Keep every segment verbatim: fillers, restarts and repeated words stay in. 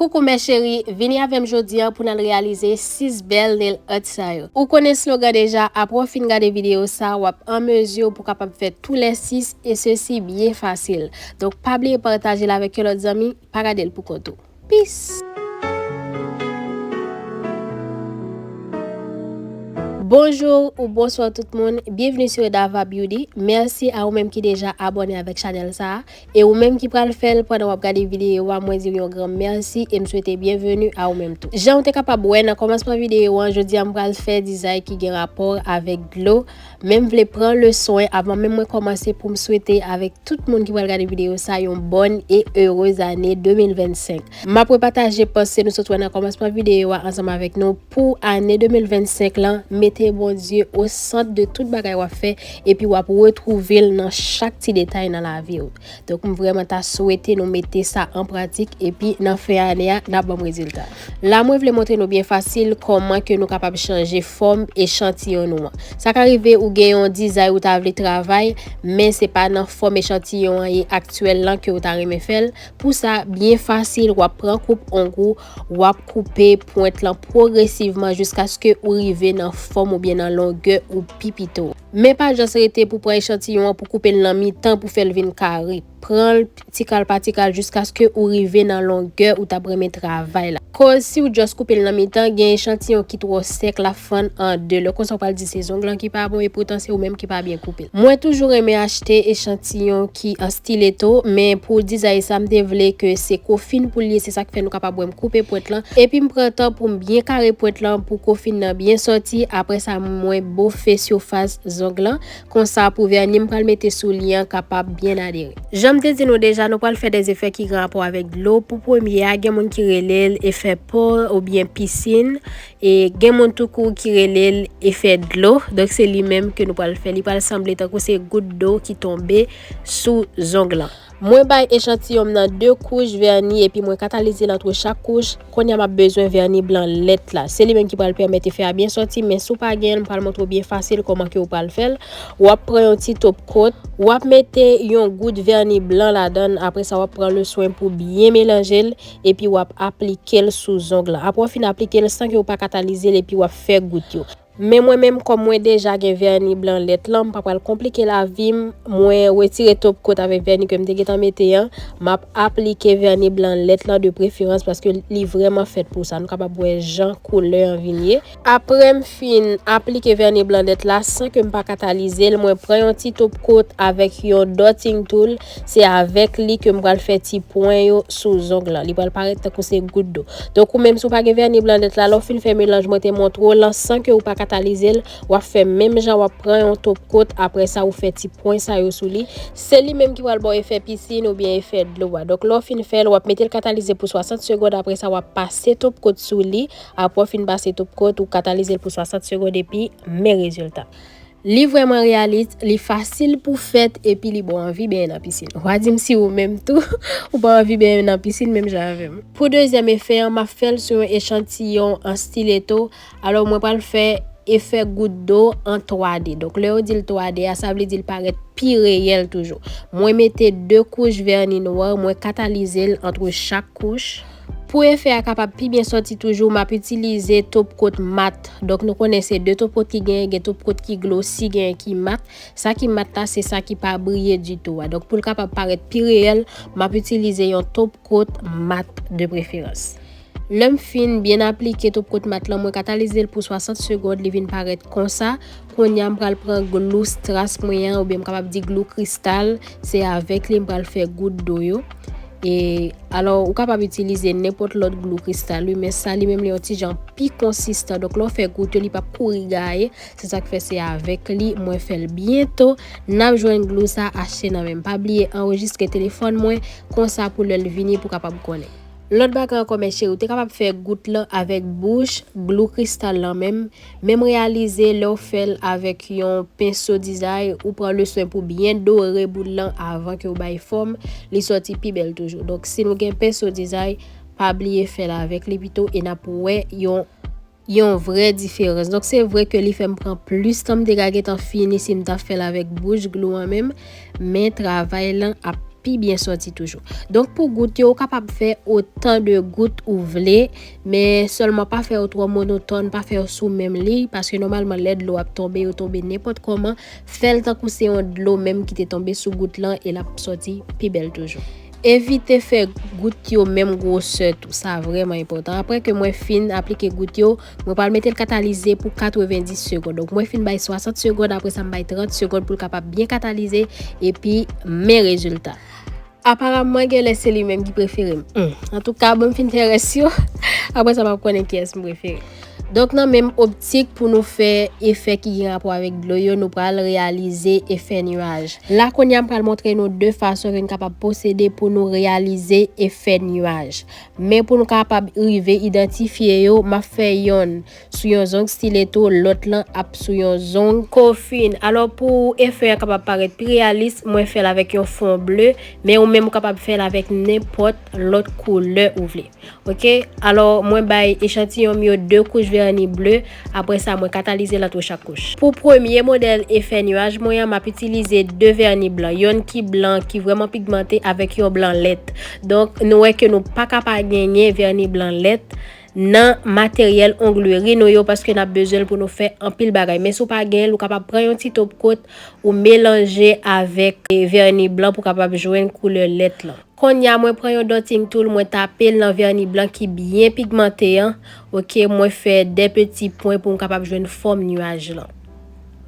Coucou mes chéries, vini avè m jodi a pou n al reyalize sis bèl nail art sa yo. Ou konnen slogan deja, apre w fin gade videyo sa, w ap an mezi pou kapab fè tou lè sis, e sesi byen fasil. Donk pa bliye pataje l avèk yon lòt zanmi, pa gade l pou kont ou. Peace! Bonjou ou bonswa tout moun, byenvni sou Dava Beauty. Mèsi a ou menm ki deja abòne avèk chanèl sa a. E ou menm ki pral fè l pandan w ap gade videyo a, mwen di w yon gran mèsi e m swete byenveni a ou menm tou. Jan w te kapab wè nan kòmansman videyo an, jodi a m pral fè dizay ki gen rapò avèk dlo. Men m vle pran le swen avan menm mwen kòmanse pou m swete avèk tout moun ki pral gade videyo sa yon bòn e erez ane de mil vennsenk. M ap repataje panse nou sot wè nan kòmansman videyo a ansanm avèk nou pou ane de mil vennsenk lan. Mete Bondye o sant de tout bagay w ap fè, epi w ap retwouve l nan chak ti detay nan lavi w. Donk, m vrèman ta swete nou mete sa an pratik, epi nan fen ane a, n ap ban m rezilta. La, mwen vle montre nou byen fasil kòman ke nou kapab chanje fòm echantiyon nou an. Sa ka rive ou gen yon dizay ou ta vle travay, men se pa nan fòm echantiyon an ye aktyèl lan ke ou ta renmen fè l. Pou sa, byen fasil, w ap pran koup ong ou, w ap koupe pwent lan pwogresivman jiskaske ou rive nan fòm oubyen nan longè ou pi pito. Men pa just rete pou pran echantiyon an pou koupe l nan mitan pou fè l vin kare. Pran l ti kal pa ti kal jiskaske ou rive nan longè ou t ap renmen travay la. Koz si w just koupe l nan mitan, gen echantiyon ki twò sèk, l ap fann an de. Lè konsa w pral di se zong lan ki pa bon, epoutan se ou menm ki pa byen koupe l. Mwen toujou renmen achte echantiyon ki an stileto, men pou dizay sa, m te vle ke se kofin pou l ye, se sa k fè nou kapab wè m koupe pwent lan. Epi m pran tan pou m byen kare pwent lan pou kofin nan byen sòti. Apre sa, mwen bofe sifas zong lan. Konsa, pou vèni m pral mete sou li an kapab byen adere. Jan m te di nou deja, nou pral fè de efè ki gen rapò avèk dlo. Pou premye a, gen moun ki rele l efè pò oubyen pisin. E gen moun toukou ki rele l efè dlo. Donk, se li menm ke nou pral fè. Li pral sanble tankou se gout dlo ki tonbe sou zong lan. Mwen bay echantiyon m nan de kouch vèni epi mwen katalize l antre chak kouch. Kounye a m ap bezwen vèni blan lèt la. Se li menm ki pral pèmèt efè a byen sòti, men si w pa gen l, m pral montre w byen fasil kòman ke w pral fè l. W ap pran yon ti top coat, w ap mete yon gout vèni blan ladan l, apre sa w ap pran le swen pou byen melanje l, epi w ap aplike l sou zong lan. Apre w fin aplike l san ke w pa katalize l, epi w ap fè gout yo. Men mwen menm, kòm mwen deja gen vèni blan lèt lan, m pa pral konplike lavi m. Mwen retire top coat avèk vèni ke m te gentan mete an. M ap aplike vèni blan lèt lan de preferans paske li vrèman fèt pou sa. Nou kapab wè jan koulè an vin ye. Apre m fin aplike vèni blan lèt la san ke m pa katalize l, mwen pran yon ti top coat avèk yon dotting tool. Se avèk li ke m pral fè ti pwen yo sou zong lan. Li pral parèt tankou se gout dlo. Donk, ou menm, si w pa gen vèni blan lèt la, lè w fin fè melanj mwen te montre w lan, san ke w pa katalize l, w ap fè menm jan, w ap pran yon top coat, apre sa, ou fè ti pwen sa yo sou li. Se li menm ki pral ba w efè pisin oubyen efè dlo a. Donk, lè w fin fè l, w ap mete l katalize pou swasant segonn, apre sa, w ap pase top coat sou li. Apre w fin pase top coat, ou katalize l pou swasant segonn, epi men rezilta. Li vrèman reyalis, li fasil pou fèt, epi li ba w anvi benyen nan pisin. W a di m si ou menm tou, ou pa anvi benyen nan pisin menm jan avè m. Pou dezyèm efè an, m ap fè l sou yon echantiyon an stileto. Alò, mwen pral fè efè gout dlo an twa D. Donk, lè yo di l twa D a, sa vle di l parèt pi reyèl toujou. Mwen mete de kouch vèni nwa, mwen katalize l antre chak kouch. Pou efè a kapab pi byen sòti toujou, m ap itilize top coat mat. Donk, nou konnen se de top coat ki genyen, gen top coat ki glossy, genyen ki mat. Sa ki mat la, se sa ki pa briye ditou a. Donk, pou l kapab parèt pi reyèl, m ap itilize yon top coat mat de preferans. Lè m fin byen aplike top coat mat lan, mwen katalize l pou swasant segonn, li vin parèt konsa. Kounye a, m pral pran glou strass mwen an, oubyen m kapab di glou kristal. Se avèk li m pral fè gout dlo yo. E, alò, ou kapab itilize nenpòt lòt glou kristal, wi, men sa li menm li yon ti jan pi konsistan. Donk, lè w fè gout yo, li p ap kouri gaye. Se sa k fè se avèk li mwen fè l byento. N ap jwenn glou sa achte nan men m. Pa bliye anrejistre telefòn mwen, konsa pou lè l vini pou w kapab konnen. Lòt bagay ankò, mes chéries, ou te kapab fè gout lan avèk bouch glou kristal lan menm. Men m reyalize lè w fè l avèk yon penso dizay, ou pran le swen pou byen dore boul lan avan ke w bay fòm, li sòti pi bèl toujou. Donk, si nou gen penso dizay, pa bliye fè l avèk li pito e n ap wè yon yon vrè diferans. Donk, se vre ke li fè m pran plis tan, m te ka gentan fini si m ta fè l avèk bouch glou an menm, men travay lan ap pi byen sòti toujou. Donk, pou gout yo, ou kapab fè otan de gout ou vle, men sèlman pa fè yo twò monotòn, pa fè yo sou menm liy, paske nòmalman, lè dlo ap tonbe, yo tonbe nenpòt kòman. Fè l tankou se yon dlo menm ki te tonbe sou gout lan, e l ap sòti pi bèl toujou. Evite fè gout yo menm gwosè tou, sa vrèman enpòtan. Apre ke mwen fin aplike gout yo, mwen pral mete l katalize pou katrevenndis segonn. Donk, mwen fin bay swasant segonn, apre sa, m bay trant segonn pou l kapab byen katalize, epi men rezilta. Aparamman, genlè se li menm ki prefere m. Hmm. Antouka, ban m fin fè rès yo. Apre sa, m ap konnen kiyès m prefere. Donk, nan menm optik pou nou fè efè ki gen rapò avèk dlo yo, nou pral reyalize efè nuaj. La, kounye a, m pral montre nou de fason ke n kapab posede pou nou reyalize efè nuaj. Men pou nou kapab rive idantifye yo, m ap fè yonn sou yon zong stileto, lòt lan ap sou yon zong kofin. Alò, pou efè a kapab parèt pi reyalis, mwen fè l avèk yon fon ble, men ou menm ou kapab fè l avèk nenpòt lòt koulè ou vle. Oke? Alò, mwen bay echantiyon m yo de kouch vèni ble, apre sa, mwen katalize l antre chak kouch. Pou premye modèl efè nuaj mwen an, m ap itilize de vèni blan, yonn ki blan, ki vrèman pigmante, avèk yon blan lèt. Donk, nou wè ke nou pa ka pa genyen vèni blan lèt nan materyèl ongleri nou yo, paske n ap bezwen l pou nou fè anpil bagay. Men si w pa gen l, ou kapab pran yon ti top kot ou melanje avèk, e, vèni blan pou kapab jwenn koulè lèt lan. Kounye a, mwen pran yon dotting tool, mwen tape l nan vèni blan ki byen pigmante an. Oke, mwen fè de peti pwen pou m kapab jwenn fòm nuaj lan.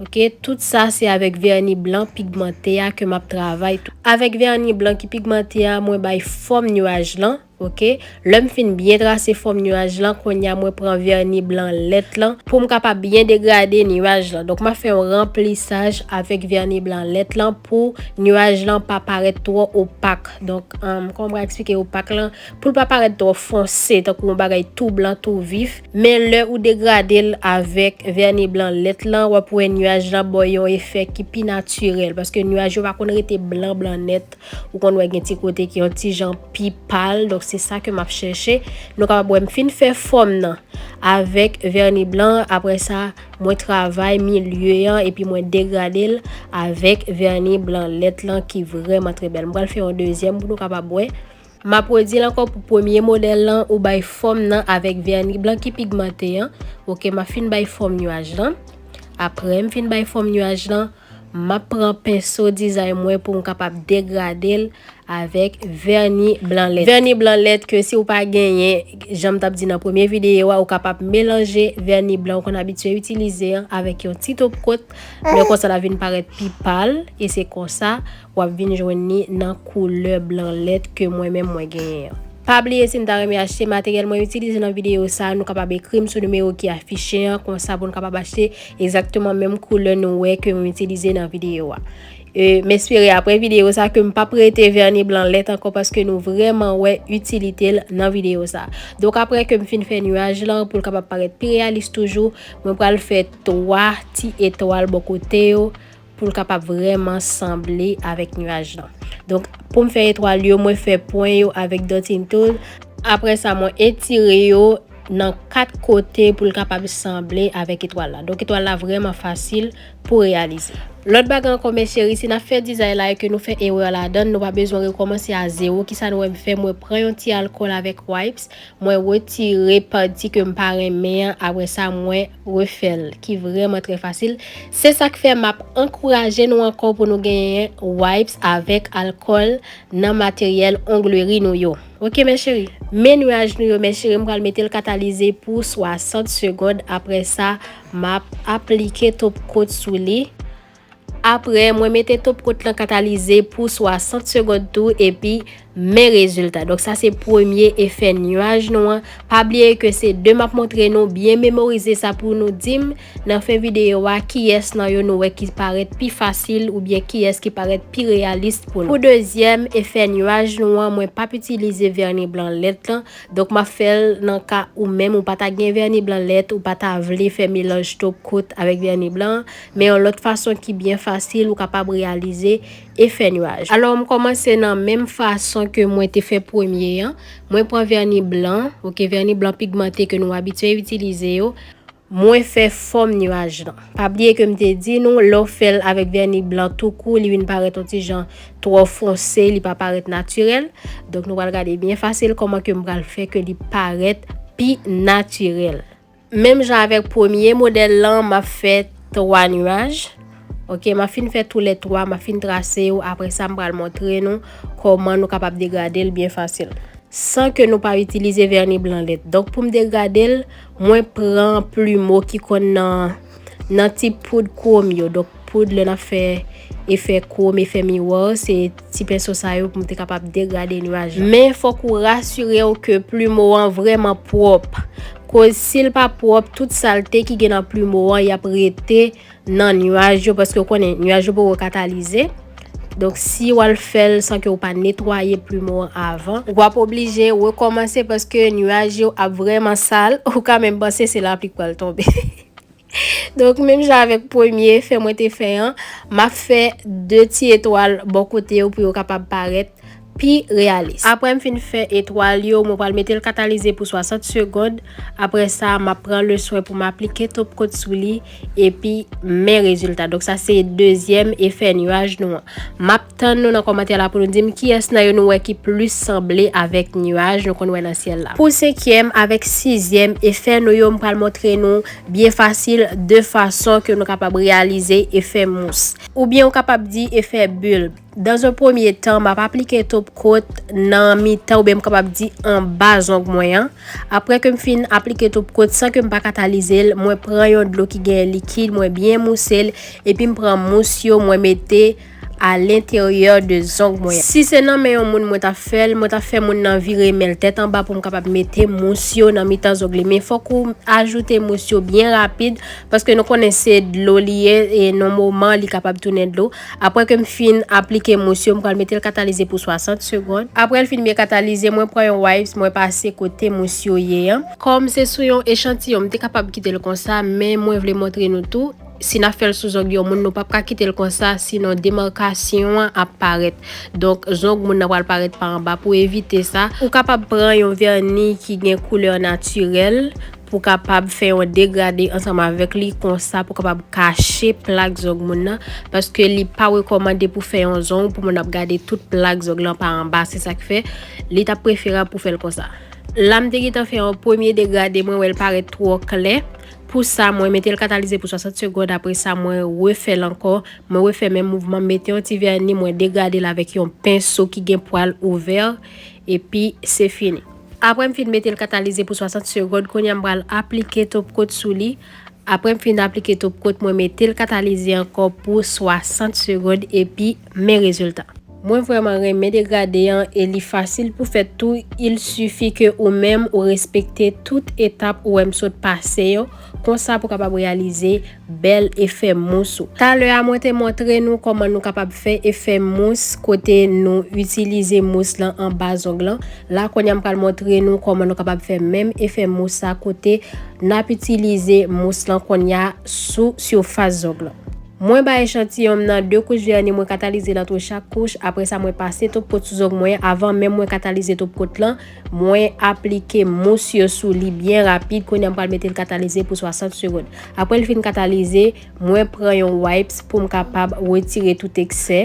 Oke, tout sa se avèk vèni blan pigmante a ke m ap travay tou. Avèk vèni blan ki pigmante a, mwen bay fòm nuaj lan. Oke, lè m fin byen trase fòm nuaj lan, kounye a mwen pran vèni blan lèt lan pou m kapab byen degrade nuaj lan. Donk, m ap fè yon ranplisaj avèk vèni blan lèt lan pou nuaj lan pa parèt twò opak. Donk, um, kòman m ka eksplike opak lan? Pou l pa parèt twò fonse, tankou yon bagay tou blan, tou vif. Men lè ou degrade l avèk vèni blan lèt lan, w ap wè nuaj lan ba w yon efè ki pi natirèl, paske nuaj yo pa konn rete blan, blan nèt. Ou konn wè gen ti kote ki yon ti jan pi pal, donk se sa ke m ap chèche. Nou kapab wè m fin fè fòm nan avèk vèni blan, apre sa, mwen travay milye an, epi mwen degrade l avèk vèni blan lèt lan ki vrèman trè bèl. M pral fè yon dezyèm pou nou kapab wè. M ap redi l ankò pou premye modèl lan, ou bay fòm nan avèk vèni blan ki pigmante an. Oke, m ap fin bay fòm nuaj lan. Apre m fin bay fòm nuaj lan, m ap pran penso dizay mwen pou m kapab degrade l avèk vèni blan lèt. Vèni blan lèt ke si w pa genyen, jan m t ap di nan premye videyo a, ou kapab melanje vèni blan ou konn abitye itilize an avèk yon ti top kot, men konsa l ap vin parèt pi pal, e se konsa w ap vin jwenn li nan koulè blan lèt ke mwen menm mwen genyen an. Pa bliye, si n ta renmen achte materyèl mwen itilize nan videyo sa, nou kapab ekri m sou nimewo ki afiche an, konsa pou n kapab achte egzakteman menm koulè nou wè ke mwen itilize nan videyo a. E, m espere apre videyo sa ke m p ap rete vèni blan lèt ankò, paske nou vrèman wè itilite l nan videyo sa. Donk, apre ke m fin fè nuaj lan, pou l kapab parèt pi reyalis toujou, mwen pral fè twa ti etwal bò kote yo pou l kapab vrèman sanble avèk nuaj lan. Donk, pou m fè etwal yo, mwen fè pwen yo avèk dotting tool. Apre sa, mwen etire yo nan kat kote pou l kapab sanble avèk etwal la. Donk, etwal la vrèman fasil pou reyalize. Lòt bagay ankò, mes chéris, si n ap fè dizay la e ke nou fè erè ladan l, nou pa bezwen rekòmanse a zewo. Kisa nou wè m fè? Mwen pran yon ti alkòl avèk wipes, mwen retire pati ke m pa renmen an, apre sa, mwen refè l, ki vrèman trè fasil. Se sa k fè m ap ankouraje nou ankò pou nou genyen wipes avèk alkòl nan materyèl ongleri nou yo. Oke, mes chéris. Men nuaj nou yo, mes chéris, m pral mete l katalize pou swasant segonn. Apre sa, m ap aplike top coat sou li. Apre, mwen mete top coat lan katalize pou swasant segonn tou, epi men rezilta. Donk, sa se premye efè nuaj nou an. Pa bliye ke se de m ap montre nou, byen memorize sa pou nou di m nan fen videyo a, kiyès nan yo nou wè ki parèt pi fasil oubyen kiyès ki parèt pi reyalis pou nou. Pou dezyèm efè nuaj nou an, mwen p ap itilize vèni blan lèt lan. Donk, m ap fè l nan ka ou menm ou pa ta gen vèni blan lèt, ou pa ta vle fè melanj top coat avèk vèni blan, men yon lòt fason ki byen fasil ou kapab reyalize efè nuaj. Alò, m kòmanse nan menm fason ke mwen te fè premye an. Mwen pran vèni blan, oke, vèni blan pigmante ke nou abitye itilize yo. Mwen fè fòm niwaj lan. Pa bliye ke m te di nou, lè w fè l avèk vèni blan tou kou, li vin parèt yon ti jan twò fonse, li pa parèt natirèl. Donk, nou pral gade byen fasil kòman ke m pral fè ke li parèt pi natirèl. Menm jan avèk premye modèl lan, m ap fè twa niwaj. Ok, m ap fin fè toulètwa, m ap fin trase yo. Apre sa, m pral montre nou kòman nou kapab degrade l byen fasil. San ke nou pa itilize vèni blan lèd. Donk, pou m degrade l, mwen pran plimo ki konn nan, nan ti poud kwòm yo. Donk, poud lè n ap fè efè kwòm, efè miwa, se ti penso sa yo pou m te kapab degrade niwaj lan. Men fòk ou rasire w ke plimo an vrèman pwòp. Koz si l pa pwòp, tout salte ki gen nan plimo an, y ap rete nan niwaj yo, paske w konnen niwaj yo poko katalize. Donk, si w al fè l san ke w pa netwaye plimo an avan, w ap oblije rekòmanse paske niwaj yo ap vrèman sal, ou ka menm panse se lapli k pral tonbe. Donk, menm jan avèk premye efè mwen te fè an, m ap fè de ti etwal bò kote yo pou yo kapab parèt pi reyalis. Apre m fin fè etwal yo, mwen pral mete l katalize pou swasant segonn. Apre sa, m ap pran le swen pou m aplike top coat sou li, epi men rezilta. Donk, sa se dezyèm efè niwaj nou an. M ap tann nou nan kòmantè la pou nou di m kiyès nan yo nou wè ki plis sanble avèk niwaj nou konn wè nan syèl la. Pou senkyèm avèk sizyèm efè nou yo, m pral montre nou byen fasil de fason ke nou kapab reyalize efè mous. Oubyen ou kapab di efè bil. Dans un premier temps, m ap aplike top coat nan mitan oubyen m kapab di anba zong mwen an. Apre ke m fin aplike top coat san ke m pa katalize l, mwen pran yon dlo ki gen likid, mwen byen mouse l, epi m pran mous yo, mwen mete a lenteryè de zong mwen an. Si se nan men yon moun mwen t ap fè l, mwen t ap fè moun nan vire men l tèt anba pou m kapab mete mous yo nan mitan zong li. Men fòk ou ajoute mous yo byen rapid, paske nou konnen se dlo li ye, e nan moman li kapab tounen dlo. Apre ke m fin aplike mous yo, m pral mete l katalize pou swasant segonn. Apre l fin byen katalize, mwen pran yon wipes, mwen pase kote mous yo ye an. Kòm se sou yon echantiyon, m te kapab kite l konsa, men mwen vle montre nou tou, si n ap fè l sou zong yon moun, nou p ap ka kite l konsa, sinon demakasyon an ap parèt. Donk, zong moun nan pral parèt pa anba. Pou evite sa, ou kapab pran yon vèni ki gen koulè natirèl, pou kapab fè yon degrade ansanm avèk li, konsa pou kapab kache plak zong moun nan, paske li pa rekòmande pou fè yon zong pou moun ap gade tout plak zong lan pa anba, se sa k fè li t ap preferab pou fè l konsa. La m te gentan fè yon premye degrade, mwen wè l parèt twò klè. Pou sa, mwen mete l katalize pou swasant segonn, apre sa mwen refè l ankò, mwen refè menm mouvman, mete yon ti vèni, mwen degrade l avèk yon penso ki gen pwal ouvè, epi se fini. Apre m fin mete l katalize pou swasant segonn, kounye a m pral aplike top coat sou li. Apre m fin aplike top coat, mwen mete l katalize ankò pou swasant segonn epi men rezilta. Mwen vrèman renmen degrade an e li fasil pou fèt tou, il sifi ke ou menm ou respekte tout etap ou wè m sot pase yo, konsa pou kapab reyalize bèl efè mous ou. Talè a mwen te montre nou kòman nou kapab fè efè mous kote nou itilize mous lan anba zong lan. La kounye a m pral montre nou kòman nou kapab fè menm efè mous sa kote n ap itilize mous lan kounye a sou sifas zong lan. Mwen bay echantiyon m nan de kouch vèni, mwen katalize l antre chak kouch, apre sa mwen pase top coat sou zong mwen avan menm mwen katalize top coat lan, mwen aplike mous yo sou li byen rapid, kounye a m pral mete l katalize pou swasant segonn. Apre l fin katalize, mwen pran yon wipes pou m kapab retire tout eksè.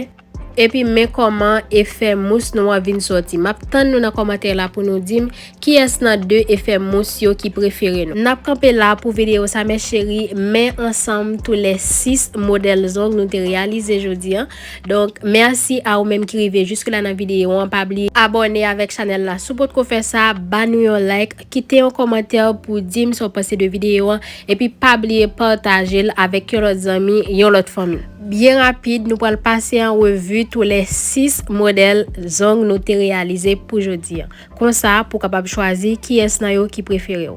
Epi men kòman efè mous nou an vin sòti. M ap tann nou nan kòmantè la pou nou di m kiyès nan de efè mous yo ki prefere nou. N ap kanpe la pou videyo sa, mes chéries, men ansanm tou lè sis modèl zong nou te reyalize jodi an. Donk, mèsi a ou menm ki rive jiske la nan videyo an. Pa bliye abòne avèk chanèl la. Si w potko fè sa, ba nou yon like, kite yon kòmantè pou di m sa w panse de videyo an. Epi pa bliye pataje l avèk yon lòt zanmi, yon lòt fanmi. Byen rapid, nou pral pase an revi tou lè sis modèl zong nou te reyalize pou jodi an. Konsa, pou w kapab chwazi kiyès nan yo ki prefere w.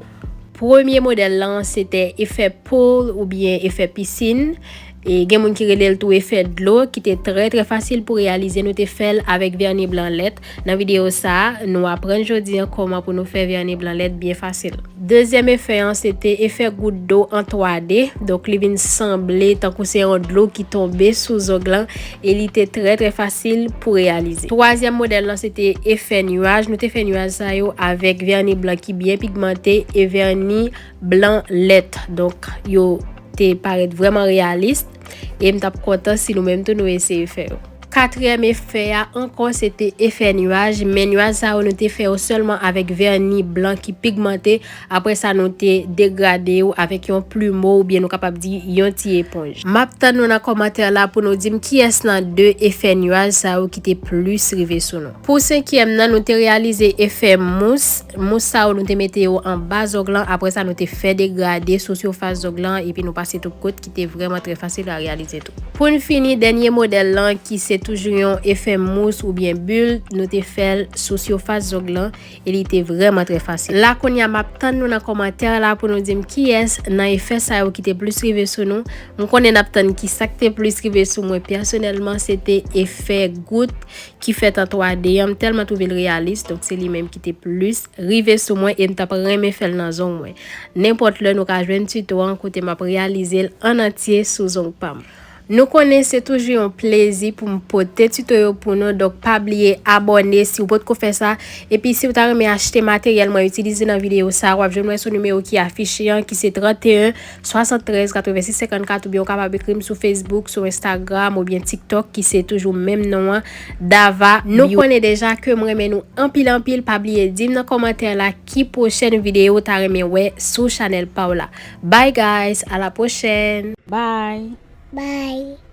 Premye modèl lan, se te efè pool oubyen efè pisin. E gen moun ki rele l tou efè dlo, ki te trè, trè fasil pou reyalize. Nou te fè l avèk vèni blan lèt. Nan videyo sa a, nou aprann jodi a kòman pou nou fè vèni blan lèt byen fasil. Dezyèm efè an, se te efè gout do an twa D. Donk, li vin sanble tankou se yon dlo ki tonbe sou zong lan. E li te trè, trè fasil pou reyalize. Twazyèm modèl lan, se te efè nuaj. Nou te fè nuaj sa yo avèk vèni blan ki byen pigmante e vèni blan lèt. Donk, yo te parèt vrèman reyalis. E m t ap kontan si nou menm tou nou eseye fè yo. Katriyèm efè a ankò, se te efè nuaj, men nuaj sa yo nou te fè yo sèlman avèk vèni blan ki pigmante. Apre sa, nou te degrade yo avèk yon plimo oubyen nou kapab di yon ti eponj. M ap tann nou nan kòmantè la pou nou di m kiyès nan de efè nuaj sa yo ki te plis rive sou nou. Pou senkyèm nan, nou te reyalize efè mous. Mous sa yo, nou te mete yo anba zong lan. Apre sa, nou te fè degrade sou sifas zong lan, epi nou pase tout kote, ki te vrèman trè fasil a reyalize tou. Pou n fini, dènye modèl lan, ki se toujou yon efè mous oubyen bil, nou te fè l sou sifas zong lan, e li te vrèman trè fasil. La, kounye a, m ap tann nou nan kòmantè la pou nou di m kiyès nan efè sa yo ki te plis rive sou nou. M konnen n ap tann ki sa k te plis rive sou mwen pèsonèlman, se te efè gout ki fèt an twa D an. M tèlman twouve l reyalis, donk se li menm ki te plis rive sou mwen e m t ap renmen fè l nan zong mwen. Nenpòt lè nou ka jwenn tito an kote m ap reyalize l an antye sou zong pa m. Nou konnen se toujou yon plezi pou m pote tito yo pou nou, donk pa bliye abòne si w potko fè sa. Epi si w ta renmen achte materyèl mwen itilize nan videyo sa, w ap jwenn mwen sou nimewo ki afiche an, ki se trannteyen swasanntrèz katrevensis senkannkat, oubyen w kapab ekri m sou Facebook, sou Instagram oubyen TikTok, ki se toujou menm non an, Dava. Nou konnen deja ke m renmen nou anpil anpil. Pa bliye di m nan kòmantè la ki pwochèn videyo w ta renmen wè sou chanèl pa w la. Bye guys, a la pwochèn. Bye. Bye.